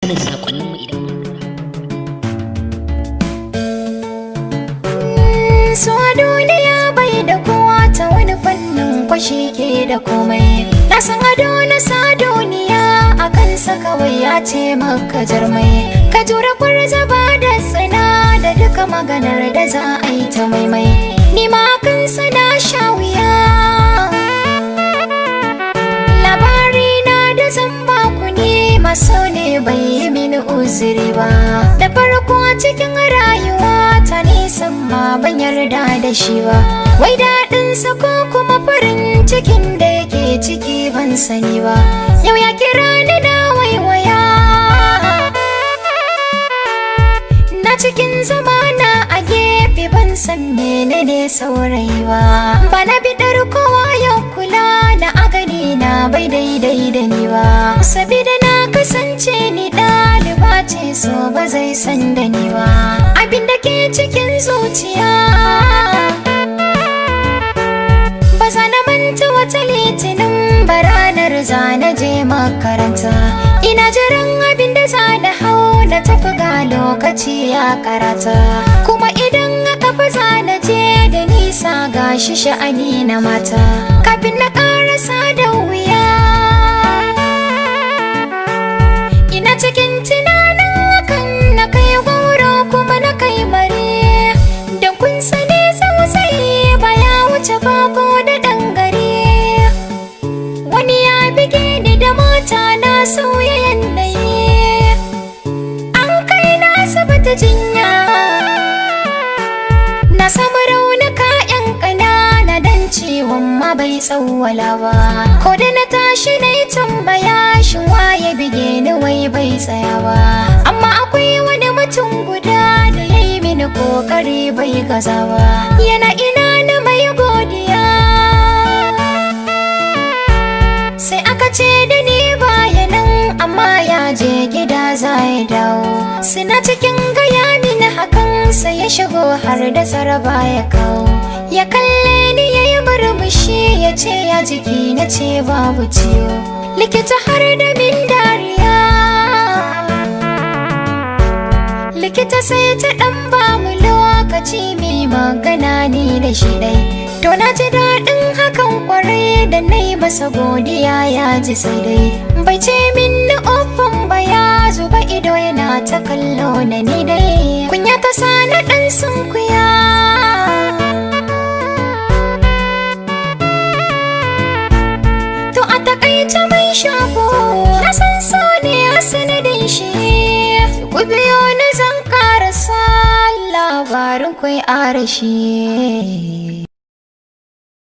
samun sakonninmu idan mun dora. So a duniya bai da kowa, ta wani fannin kwashi ke da komai. Na san ado na sa duniya a kansa kawai ya ce maka jarmai. Ka jura zaba da tsina da duka maganar da za a yi ta maimai. Ni ma kansa na sha wuya. Labari na da zan baku ne maso ne bai yi mini uzuri ba. Da farko a cikin rayuwa ta nisan ma ban yarda da shi ba. Wai daɗinsa ko kuma farin cikin da yake ciki ban sani ba. Yau ya kira ni na waiwaya. Na cikin zamana a gefe ban san menene saurayi ba. Ba na bidar kowa ya kula na a gani na bai daidai da ni ba. Sabida na kasance ni ɗaliba ce, so ba zai san da ni ba. Abin da ke cikin zuciya ba za na manta wata Litinin ba, ranar za na je makaranta. Ina jiran abin da za na hau na tafi, ga lokaci ya karata. Kuma idan aka fi za na je da nisa, ga shi sha'ani na mata. Kafin na karasa da wuya. Ina cikin tunanin hakan na kai goro kuma na kai mare. Don kun sani tsautsayi baya wuce bako da ɗan gari. Wani ya bige ni da mota, na sauya yanayi. An kai na asibiti jinya. Na samu raunuka 'yan ƙanana dan ciwon ma bai tsawwala ba. Ko da na tashi na yi tambaya, shin waye bige ni, wai bai tsaya ba. Amma akwai wani mutum guda da ya yi mini kokari bai gaza ba. Yana ina na mai godiya. Sai aka ce da ni baya nan, amma ya je gida za ya dawo. Suna cikin gaya mini hakan sai ya shigo har da tsaraba ya kawo. Ya kalle ni ya yi murmushi ya ce, "Ya jiki?" Na ce, "Babu ciwo." Likita har da min dariya. Likita sai ta ɗan ba mu lokaci mai magana ni da shi ɗai. To na ji daɗin hakan kwarai da na yi masa godiya, ya ji sai dai. Bai ce min na ofan ba, ya zuba ido yana ta kallo na ni dai. Kunya ta sa na ɗan sunkuya. To a takaice mai shago na san so ne a sanadin shi. Ku biyo ni zan karasa labarin kwai arashi.